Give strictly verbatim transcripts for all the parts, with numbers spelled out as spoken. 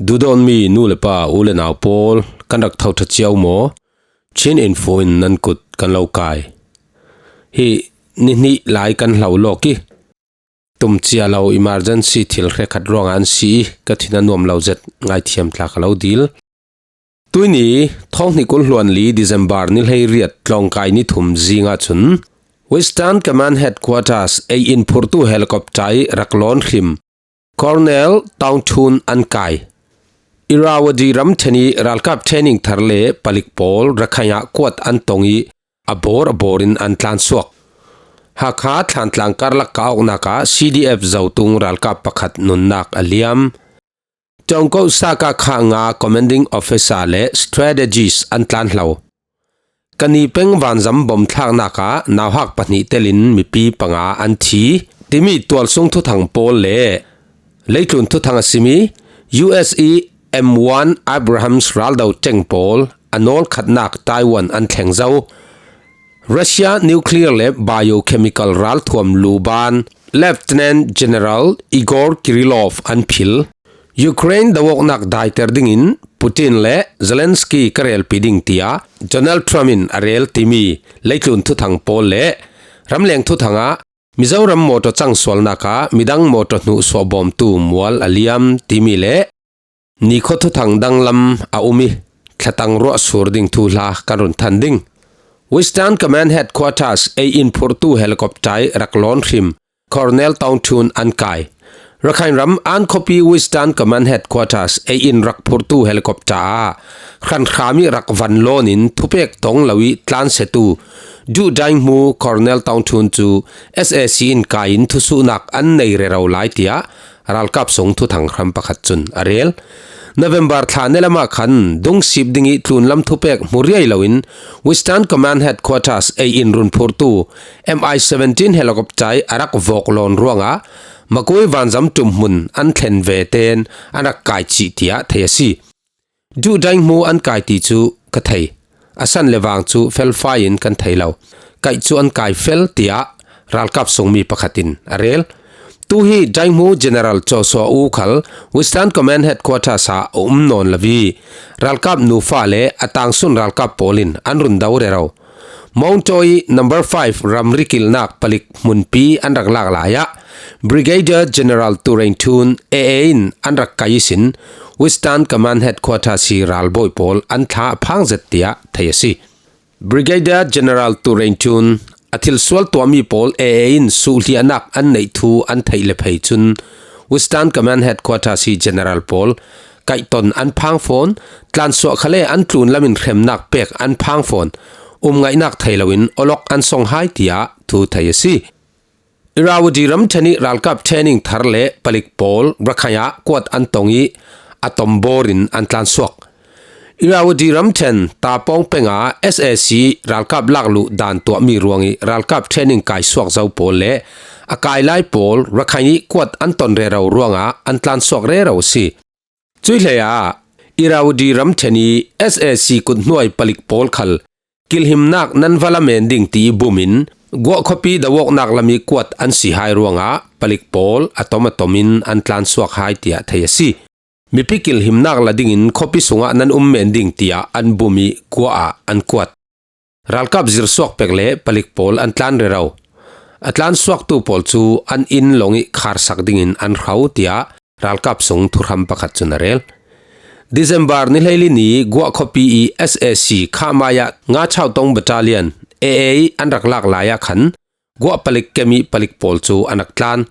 Duhdawtmi nu le pa, u le nau pawl, kan rak tho ṭha cio maw? Chin Info in nan kut kan lo kai. Hi ni hnih lai kan hlau lawk i, tum cia lo emergency thil hrekkhat ruangah an si i, ka thin a nuam lo zet ngaithiam tla ka lo dil. Tuini, thawng hnih kul hluan li December ni hleiriat tlawngkai ni thum zingah chun Western Command Headquarters ei inphurtu helicopter i rak lawn hrim Colonel Thaung Chun an kai. Irrawaddy ramṭhen i ralkap training thar le palik pawl Rakhine ah kuat an tong i, a bawr a bawrin an tlansuak. Hakha Thlantlang karlak kah awknak ah C D F Zotung ralkap pakhat nunnak a liam. Ṭawngko Saka Kha Nga Commanding Officer le Strategist an tlanhlo. Kani peng vanzam bom thlaknak ah nauhak pahnih telin mipi panga an thi timi tualsung thuthang pawl le leitlun thuthang a simi U S i M one Abrams raldo ṭeng pawl a nawl khatnak Taiwan an thleng zo. Russia nuclear le biochemical ralthuam luban Lieutenant General Igor Kirillov an phil. Ukraine doawknak daiter dingin Putin le Zelensky ka relpi ding, tiah Donald Trump in a rel timi leitlun thuthang pawl le ramleng thuthang ah Mizoram mawṭaw cangsualnak ah midang mawṭaw hnuh suahbawmtu mual a liam timi le nikhua thuthang danglam a um i, thlatang ruah sur ding thuhla kan run than ding. Western Command Headquarters ei inphurtu helicopter i rak lawn hrim Colonel Thaung Chun an kai. Rakhine ram An khuapi Western Command Headquarters ei in rak phurtu helicopter ah hranhram i rak van lawn in thupek tong lo i tlansetu Duh Daing Hmu Colonel Thaung Chun cu S A C in kai in thusuhnak an nei rero lai, tiah ralkap sung thuthang hram pakhat cun a rel. November thla ni lam ah khan dungsip ding i tlunlam thupek hmu riai loin Western Command Headquarters ei in run phurtu M I seventeen helicopter i a rak vawk lawn ruangah Makui vanzam ṭum hmun an thlen ve tein an rak kai cih, tiah thei a si. Duh Daing Hmu an kai ti cu ka thei. A san le vang cu felfai in kan thei lo. Kaih cu an kai fel, tiah ralkap sungmi pakhat in a rel. Tu hi Daing Hmu General Joshua U khal Western Command Headquarters ah a um nawn lo i, ralkap nufa le a tangsun ralkap pawl in an run do rero. Mawngtaw i number five ramri kilnak palik hmunpi an rak lak lai ah Brigadier General Turein Thun A A in an rak kai ihsin Western Command Headquarters i ralbawi pawl an thla a phang zet, tiah thei a si. Brigadier General Turein Thun a thilsual tuahmi pawl A A in suhliahnak an neih thu an theih le phei cun Western Command Headquarters i General pawl kaihton an phang fawn, tlansuah khale an tlunlam in hremnak pek an phang fawn, umngaihnak thei loin awlok an song hai, tiah thu thei a si. Irrawaddy ramṭhen i ralkap training thar le palik pawl Rakhine ah kuat an tong i a tom bawr in an tlansuak. Irrawaddy ramṭhen Tapawng peng ah S A C ralkap lakluh dan tuahmi ruang i ralkap training kaisuak zo pawl le a kai lai pawl Rakhine i kuat an ton rero ruangah an tlansuak rero a si. Cuih hlei ah Irrawaddy ramṭhen i S A C kuthnuai palik pawl khal kilhimnak nan va la men ding ti i bum in Guah khuapi doawknak lam i kuat an si hai ruangah palik pawl a tom a tom in an tlansuak hai, tiah thei a si. Mipi kilhimnak la dingin khuapi sungah nan um men ding, tiah an bum i Guah ah an kuat. Ralkap zirsuak pek le palik pawl an tlan rero. A tlansuaktu pawl cu an inn lawng i kharsak dingin an hro, tiah ralkap sung thuhram pakhat cun a rel. December ni hleili ni Guah khuapi i S A C Khamaya Nga Chau Tong Battalion A A an rak lak lai ah khan Guah palik kem i palik pawl cu an rak tlan.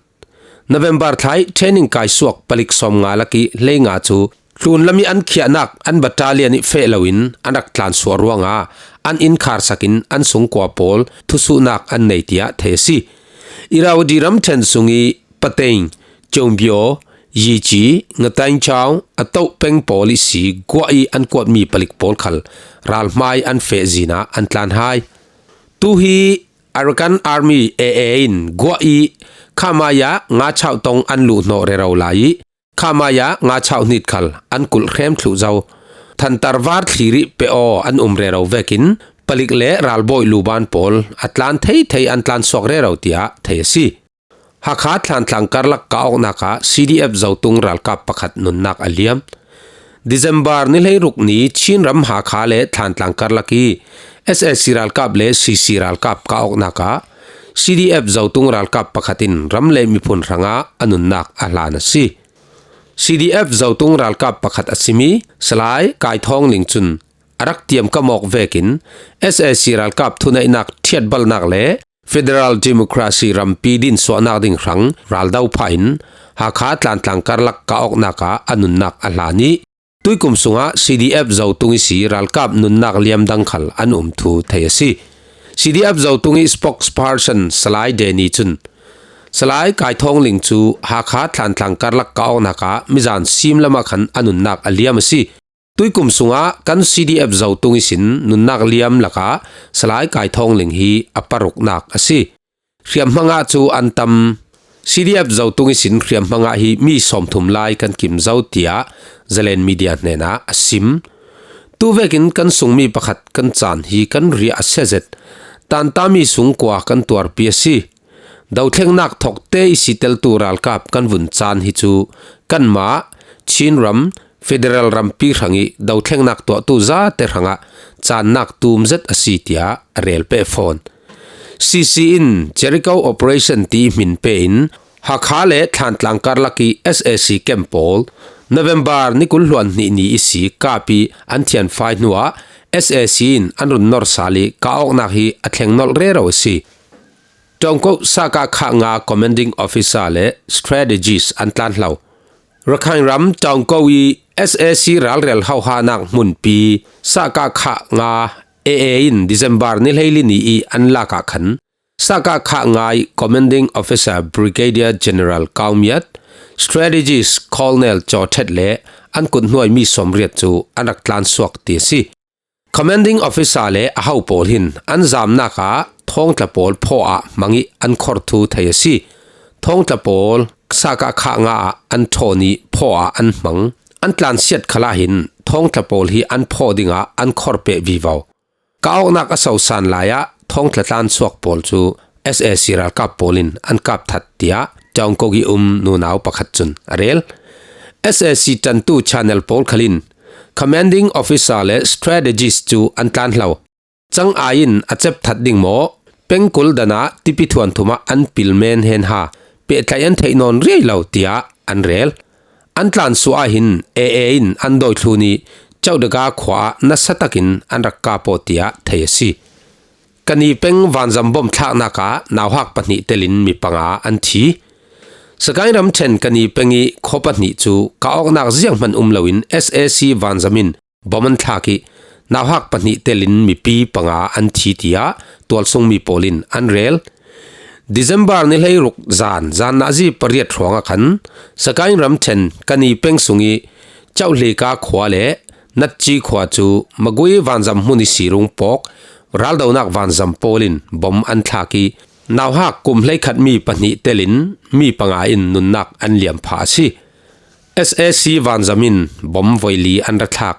November thla i training kaisuak palik sawmnga lak i hleinga cu tlunlam i an khiahnak an battalion i feh loin an rak tlansuah ruangah an inn kharsak in an sungkua pawl thusuhnak an nei, tiah thei a si. Irrawaddy ramṭhen sung i Pateng, Chongbyo, Yichi, Ngataingchau, a toh peng pawl i si Guah i an kuatmi palik pawl khal ralhmai an feh zin ah an tlan hai. Tu hi Arakan Army A A in Guah i Khamaya Nga Chau Tong an luh hnawh rero lai i Khamaya Nga Chau Hnit khal an kulh hrem thluh zo. Thantar var thlir i peh aw an um rero vekin palik le ralbawi luban pawl a tlan thei thei an tlansuak rero, tiah thei a si. Hakha Thlantlang karlak kah awknak ah C D F Zotung ralkap pakhat nunnak a liam. December ni hleiruk ni Chin ram Hakha le Thantlang karlak i S A C ralkap le C C ralkap kah awknak ah C D F Zotung ralkap pakhat in ram le miphun hrangah a nunnak a hlan a si. C D F Zotung ralkap pakhat a simi Salai Kai Thawng Ling cun a rak tiam kam awk vekin S A C ralkap thuneihnak ṭhiatbalnak le federal democracy rampi dinsuahnak ding hrang raldo phah in Hakha Thantlang karlak kah awknak ah a nunnak a hlan i, tuikum sungah C D F Zotung i si ralkap nunnak liam dang khal an um thu thei a si. C D F Zotung i spokesperson Salai Deni cun Salai Kai Thawng Ling cu Hakha Thantlang karlak kah awknak ah mizan sim lamah khan a nunnak a liam a si. Tuikum sungah kan C D F Zotung i sin nunnak liam lakah Salai Kai Thawng Ling hi a paruknak a si. Hriamhmangah cu an tam. C D F Zotung i sin hriamhmangah hi mi sawmthum lai kan kim zo, tiah Zalen Media hnenah a sim. Tuvekin kan sungmi pakhat kan caan hi kan riah a sia zet. Tanta mi sungkua kan tuarpi a si. Dothlengnak thokte i siteltu ralkap kan vun caan hi cu kanmah Chin ram federal rampi hrang i dothlengnak tuahtu zate hrangah caannak tum zet a si, tiah a rel peh fawn. C C in Jericho Operation ti hmin pe in Hakha le Thantlang karlak i S A C camp pawl November ni kul hluan hnih ni i si kap i an thianfai hnuah S A C in an run nor sal i kah awknak hi a thleng nolh rero a si. Ṭawngko Saka Kha Nga Commanding Officer le Strategist an tlanhlo. Rakhine ram Ṭawngko i S A C ralrel hohanak hmunpi Saka Kha Nga A A in December ni hleili ni i an lakah khan Saka Kha Nga i Commanding Officer Brigadier General Kau Miat, Strategist Colonel Caw Ṭhet le an kuthnuai mi sawmriat cu an rak tlansuak ti a si. Commanding Officer le a ho pawl hin an zamnak ah thawngtla pawl phaw ah hmang i an khor thu thei a si. Thawngtla pawl Saka Kha Nga ah an ṭhawn i phaw ah an hmang. An tlansiat khalah hin thawngtla pawl hi an phaw dingah an khor peh vivo. Kah awknak a sosan lai ah thawngtla tlansuak pawl cu S A C ralkap pawl in an kap that, tiah Ṭawngko i um nunau pakhat cun a rel. S A C ṭantu channel pawl khal in Commanding Officer le Strategist cu an tlanhlo. Cang ai in a cep that ding maw? Pengkul dan ah tipi thuanthum ah an pil men hen ha, pehtlaih an theih nawn riai lo, tiah an rel. An tlansuah ah hin A A in an dawithlun i Cauhdaka khua ah nasa takin an rak kap aw, tiah thei a si. Kani peng vanzam bom thlaknak ah nauhak pahnih telin mi panga an thi. Sagaing ramṭhen Kani peng i khuapahnih cu kah awknak zianghman um loin S A C vanzam in bom an thlak i nauhak pahnih telin mipi panga an thi, tiah tualsungmi pawl in an rel. December ni hleiruk zan, zan nazi pariat hrawng ah khan Sagaing ramṭhen Kani peng sung i Cauhlika khua le Natci khua cu Magui vanzam hmun i sirung pawk raldonak vanzam pawl in bom an thlak i nauhak kum hleikhat mi pahnih telin mi panga in nunnak an liam phah a si. S A C vanzam in bom voi li an ra thlak.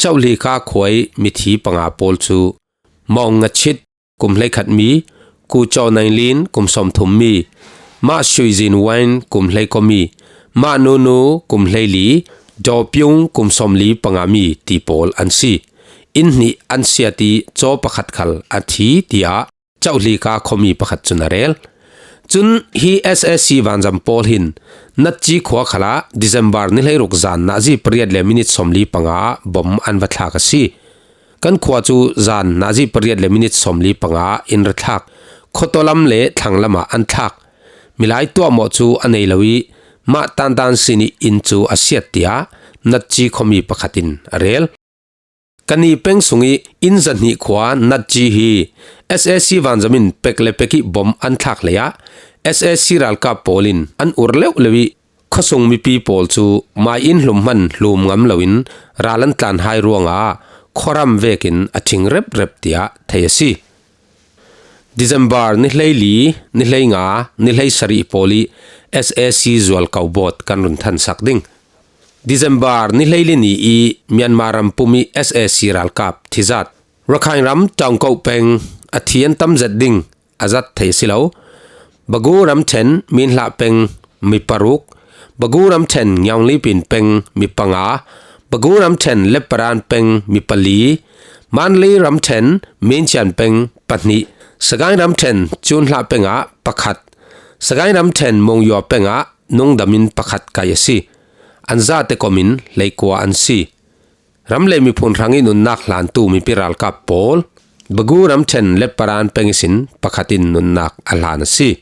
Cauhlika khua i mithi panga pawl cu Mawng Ngachit, kum hleikhat mi, Ku Caw Nainlin, kum sawmthum mi, Mah Shuizin Wain, kum hleikua mi, Mah Nunu, kum hleili, Daw Pyung, kum sawmli panga mi ti pawl an si. Inn hnih an siat i caw pakhat khal a thi, tiah Cauhlika khuami pakhat cun a rel. Cun hi S A C vanzam pawl hin Natci khua khalah December ni hleiruk zan nazi pariat le minit sawmli panga bom an va thlak a si. Kan khua cu zan nazi pariat le minit sawmli panga in ra thlak, khuataw lam le thlang lamah an thlak. Milai tuahmawh cu a nei lo i mah tantan sin i inn cu a siat, tiah Natci khuami pakhat in a rel. Kani peng sung i inn zahnih khua Natci hi S A C vanzam in pek le pek i bom an thlak lei ah S A C ralkap pawl in an ur leuh leuh i khuasung mipi pawl cu mai in hlum hman hlum ngam loin ral an tlan hai ruangah khuaram vekin a ṭhing reprep, tiah thei a si. December ni hleili, ni hleinga, ni hleisarih pawl i S A C zual kaubawt kan run thansak ding. December ni hleili ni i Myanmar ram pum i S A C ralkap thizat Rakhine ram Ṭawngko peng a thi an tam zet ding a zat thei a si lo. Bagu ramṭhen Minhlah peng mi paruk, Bagu ramṭhen Nyaunglipin peng mi panga, Bagu ramṭhen Leparan peng mi pali, Mandalay ramṭhen Minchian peng pahnih, Sagaing ramṭhen Chunhla pengah pakhat, Sagaing ramṭhen Monywa pengah nungdamin pakhat kaih a si. An zate komin hleikua an si. Ram le miphun hrangin nunnak hlantu mipi ralkap pawl Bagu ramṭhen Leparan peng ihsin pakhatin nunnak a hlan a si.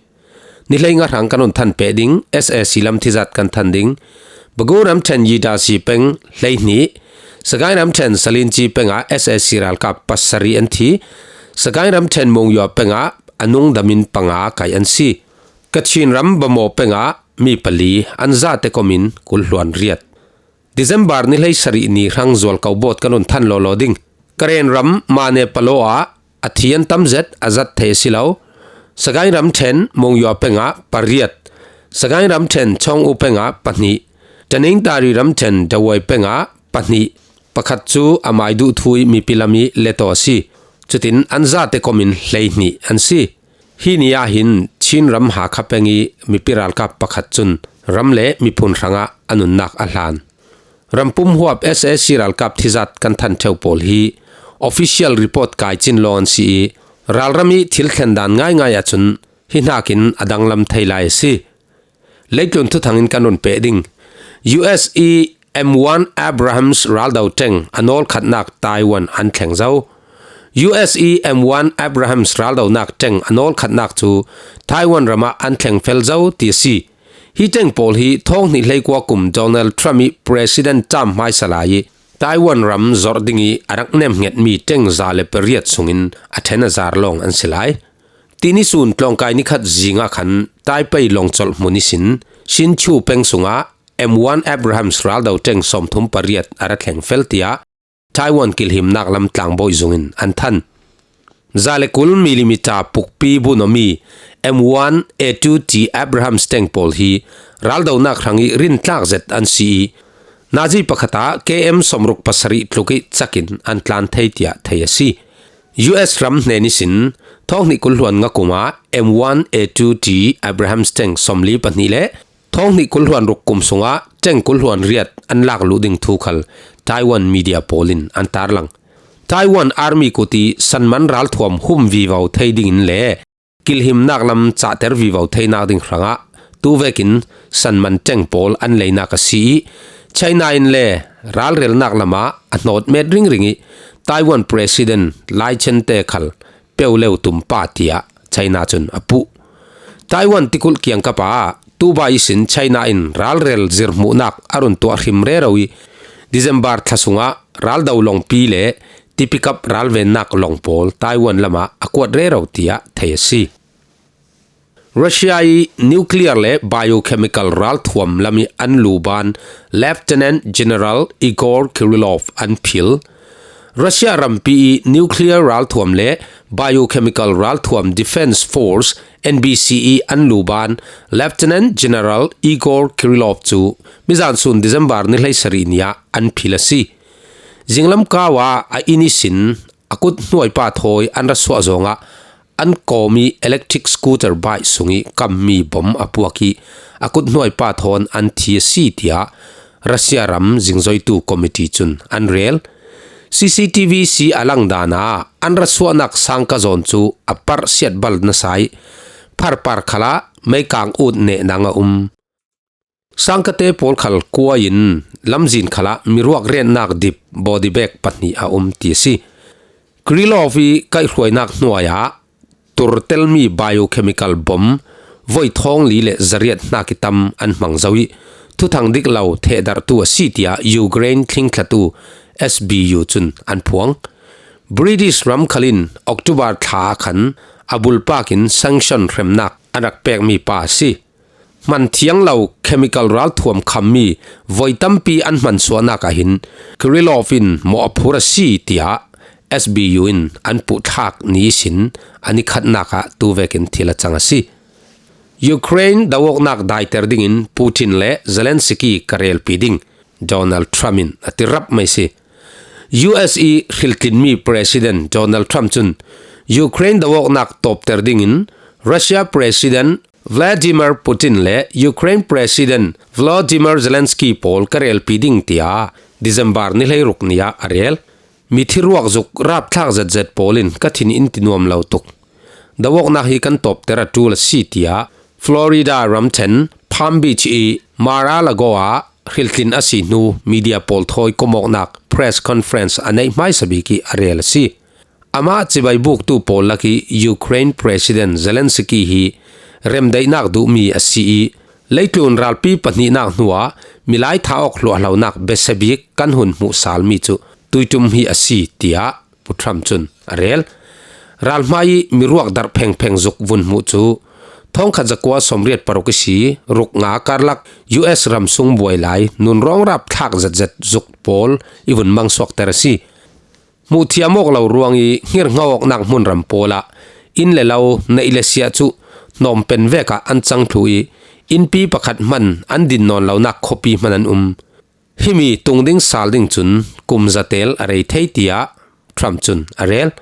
Ni hleinga hrang kan hun than peh ding, S A C lam thizat kan than ding. Bagu ramṭhen Yidasi peng hleihnih, Sagaing ramṭhen Salinchi pengah S A C ralkap pasarih an thi, Sagaing ramṭhen Monywa pengah a nungdamin panga kaih an si. Kachin ram Bamaw pengah mi pali, an zate komin kul hluan riat. December ni hleisarih ni hrang zualko bawt kan hun than lawlaw ding. Karen ram Mane Palo ah a thi an tam zet a zat thei a si lo. Sagaing ramṭhen Monywa pengah pariat, Sagaing ramṭhen Chawng U pengah pahnih, Tanintharyi ramṭhen Dawei pengah pahnih, pakhat chu a mai duh thu ih mipi lam ih leto a si. Cutin an zate komin hleihnih an si. Hi ni ah hin Chin ram Hakha peng ih mipi ralkap pakhat cun ram le miphun hrangah a nunnak a hlan. Rampum huap S A C ralkap thizat kan than ṭheu pawl hi official report kaicin lawng an si ih, ralram ih thil thlen dan ngaingai ahcun hi hnakin a danglam thei lai a si. Leitlun thuthangin kan run peh ding. U S ih M one Abrams raldo ṭeng a nawlkhatnak Taiwan an thleng zo. U S ih M one Abrams raldonak ṭeng a nawlkhatnak cu Taiwan ramah an thleng fel zo ti a si. Hi ṭeng pawl hi thawng hnih hleikua kum Donald Trump ih President term hmaisa lai ih Taiwan ram zorh dingih a rak nemhngetmi ṭeng za le pariat sungin a ṭhen a zar lawng an si lai. Tini sun tlawngkai nikhat zingah khan Taipei lawngcolh hmun ihsin Hsinchu peng sungah M one Abrams raldo ṭeng sawmthum pariat a ra thleng fel tiah Taiwan kilhimnak lam tlangbawi zungin an than. Za le kul millimeter pukpi bun awmi M one A two ti Abrams ṭeng pawl hi raldonak hrangih rintlak zet an si ih, nazi pakhatah K M sawmruk pasarih tluk ih cakin an tlan thei tiah thei a si. U S ram hnen ihsin thawng hnih kul hluan nga kum ah M one A two ti Abrams ṭeng sawmli pahnih le thawng hnih kul hluan ruk kum sungah ṭeng kul hluan riat an lak luh ding thu khal Taiwan media pawl in an tarlang. Taiwan Army kut ih sanman ralthuam hum vivo thei dingin le kilhimnak lam cahter vivo theinak ding hrangah tuvekin sanman ṭeng pawl an leinak a si ih, China in le ralrelnak lamah a hnawt met ringring ih Taiwan President Lai Ching-te khal peuleu tum pa tiah China cun a puh. Taiwan tikulh kiangkap ah Tuba ihsin China in ralrel zirhmuhnak a run tuah hrim rero ih December thla sungah raldo lawngpi le tipikap ralvennak lawng pawl Taiwan lamah a kuat rero tiah thei a si. Russia ih nuclear le biochemical ralthuam lam ih an luban Lieutenant General Igor Kirillov an phil. Russia rampi ih nuclear ralthuam le biochemical ralthuam Defense Force, N B C, ih an luban Lieutenant General Igor Kirillov cu mizan sun December ni hleisarih ni ah an phil a si. Zinglam kau ah a inn ihsin a kut hnuaipa thawi an ra suah zawngah an kawm ih electric scooter bike sungih kammi bom a puak ih a kut hnuaipa thawn an thi a si tiah Russia ram zingzoitu committee cun an rel. C C T V si a langdan ah an ra suahnak sangka zawn cu a parh siat bal nasa ih pharpar khalah meikang ut nehnak a um. Sangkate pawl khal kuai in lamzin khalah miruak riannak dip body bag pahnih a um ti a si. Kirillov ih kaihhruainak hnuai ah tur telmi biochemical bom voi thawng li le zariat hnak ih tam an hmang zo ih thuthang dik lo thehdarhtu a si tiah Ukraine thlingthlatu S B U cun an phuang. British ram khal in October thla ah khan a bulpak in sanction hremnak an rak pekmi pa a si. Hman thiang lo chemical ralthuam khammi voi tampi an hmansuahnak ah hin Kirillov in mawh a phur a si, tiah S B U in an puhthlak ni ihsin a ni khatnak ah tuvekin thil a cang a si. Ukraine do-awknak daiter dingin Putin le Zelensky ka relpi ding, Donald Trump in a ti rap mai si. U S ih hriltlinmi President Donald Trump cun Ukraine do-awknak tawpter dingin Russia President Vladimir Putin le Ukraine President Volodymyr Zelensky pawl ka relpi ding, tiah December ni hleiruk ni-ah a rel. Mithi ruak zuk rapthlak zetzet pawl in ka thin in ti nuam lo tuk. Dawawknak hi kan tawpter a ṭul a si, tiah Florida ramṭhen Palm Beach i Mar-a-Lago ah hriltlin a si hnu media pawl thawi kawmawknak press conference a neih hmaisa bik ih a rel a si. Amah cibai buktu pawl lak ih Ukraine President Zelensky hi remdaihnak duhmi a si ih, leitlun ralpi pahnihnak hnuah milai tha awk hluahhlonak besia bik kan hun hmuh salmi cu tuiṭum hi a si, tiah Pu Trump cun a rel. Ralhmai ih miruak darh phengpheng zuk vun hmuh cu thawngkhat zakua sawmriat paruk ihsi ruknga karlak U S ram sung buai lai nunrawng rapthlak zetzet zuk pawl i vun mangsuakter a si. Hmuh thiam awk lo ruang ih hngerhngo awknak hmunram pawl ah inn le lo, neih le siah cu hnawm pen vek ah an cang thluh ih, innpi pakhat hman an din nawn lonak khuapi hman an um. Himi tung ding sal ding cun kum zatel a rei thei, tiah Trump cun a rel.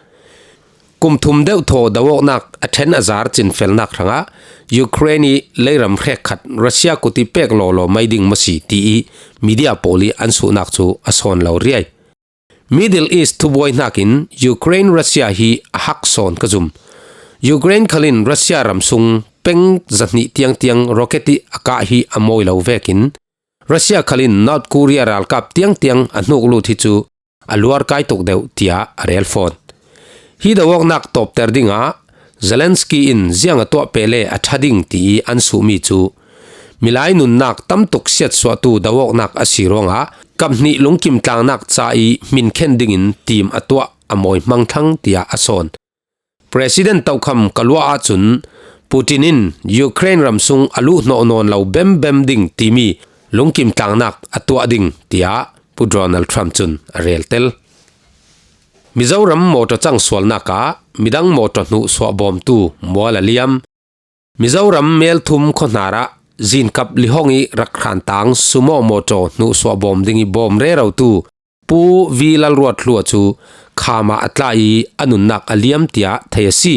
Kum thum deuh thaw dawawknak a ṭhen a zar cinfelnak hrangah Ukraine ih leiram hrekkhat Russia kut ih pek lawlaw mai ding maw si ti ih media pawl ih an suhnak cu a sawn lo riai. Middle East thubuai hnakin Ukraine Russia hi a hak sawn ka zum. Ukraine khalin Russia ram sung peng zahnih tiangtiang rocket ih a kah hi a mawi lo vekin Russia khalin North Korea ralkap tiangtiang a hnuk lut hi cu a luar kai tuk deuh, tiah a rel fawn. Hi dawawknak tawpter dingah Zelensky in ziang a tuah peh le a ṭha ding ti ih an suhmi cu milai nunnak tamtuk siatsuahtu dawawknak a si ruangah kaphnih lungkim tlangnak ca ih hminkhen dingin tim a tuah a mawi hmang thlang, tiah a sawn. President tokham ka luah ahcun Putin in Ukraine ram sung a luhhnawh nawn lo bembem ding timi lungkim tlangnak a tuah ding, tiah Pu Donald Trump cun a rel tel. Mizoram mawṭaw cang sualnak ah midang mawṭaw hnuh suahbawmtu mual a liam. Mizoram Melthum khuahnar ah zinkap lihong ih rak hrantang sumo mawṭaw hnuh suahbawm ding ih bawm rerotu Pu V Lalruat Hlua cu kham ah a tla ih a nunnak a liam, tiah thei a si.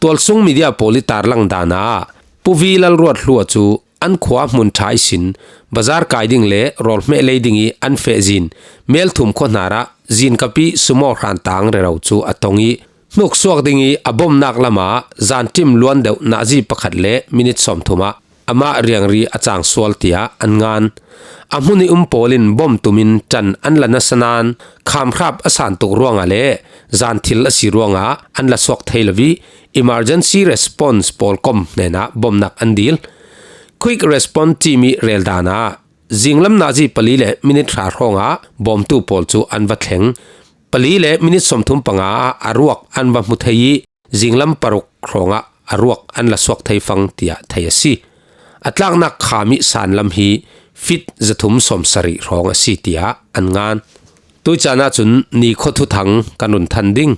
Tualsung media pawl ih tarlang dan ah Pu V Lalruat Hlua cu an khua hmun ṭha ihsin bazar kai ding le rawlhmeh lei ding ih an feh zin Melthum khuahnar ah zinkap ih sumo hrantang rero cu a tong ih hnuksuak ding ih a bomnak lamah zanṭim luan deuh nazi pakhat le minit sawmthum ah amah riangri a cang sual, tiah an ngan. A hmun ih um pawl in bom tum in ṭan an la nasa nain khamhrap a san tuk ruangah le zan thil a si ruangah an la suak thei lo ih emergency response pawlkom hnenah bomnak an dil. Quick Response Team ih rel dan ah zinglam nazi pali le minit hra hrawngah bawmtu pawl cu an va thleng. Pali le minit sawmthum panga ah a ruak an va hmu thei ih zinglam paruk hrawngah a ruak an la suak thei fang, tiah thei a si. A tlaknak kham ih sanlam hi fit zathum sawmsarih hrawng a si, tiah an ngan. Tuicaan ahcun nikhua thuthang kan run than ding.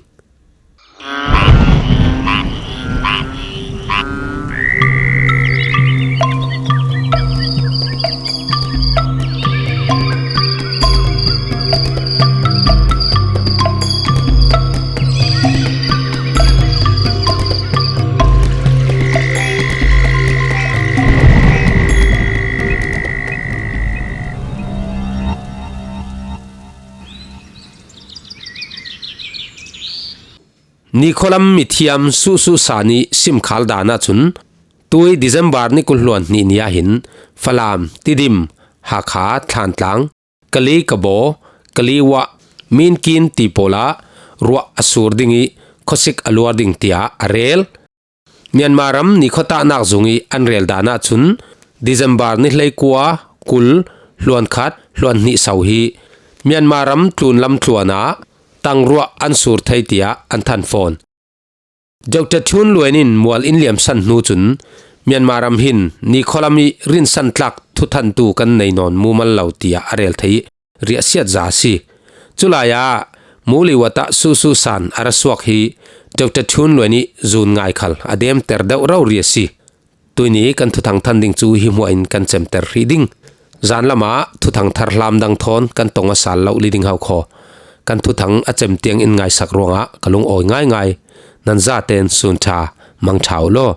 Nikhualam mithiam Suhsuh San ih simkhal dan ahcun tui December ni kul hluan hnih ni ah hin Falam, Tidim, Hakha, Thlantlang, Kali Kabaw, Kali Wah, Minkin ti pawl ah ruah a sur ding ih khuasik a luar ding tiah a rel. Myanmar ram nikhuatahnak zung ih an rel dan ahcun December ni hleikua, kul, hluan khat, hluan hnih so hi Myanmar ram tlunlam tluan ah tangruah an sur thei tiah an than fawn. Doctor Thun Luen in mual in liamsan hnu cun Myanmar ram hin nikhualam ih rinsan tlak thuthantu kan nei nawn mumal lo tiah a rel thei ih riahsiat za a si. Culai ah Muliwat ah Suhsuh San a ra suak hi Doctor Thun Luen ih zun ngai khal a demter deuh rori a si. Tuini kan thuthang than ding cu hi hmuah in kan cemter hrih ding. Zanlam ah thuthang thar hlam dang thawn kan tong a sal lo li ding hau khaw. Kan thuthang a cem tiang in ngaisak ruangah ka lungawi ngaingai. Nan zaten sun ṭha, mang ṭha uh law.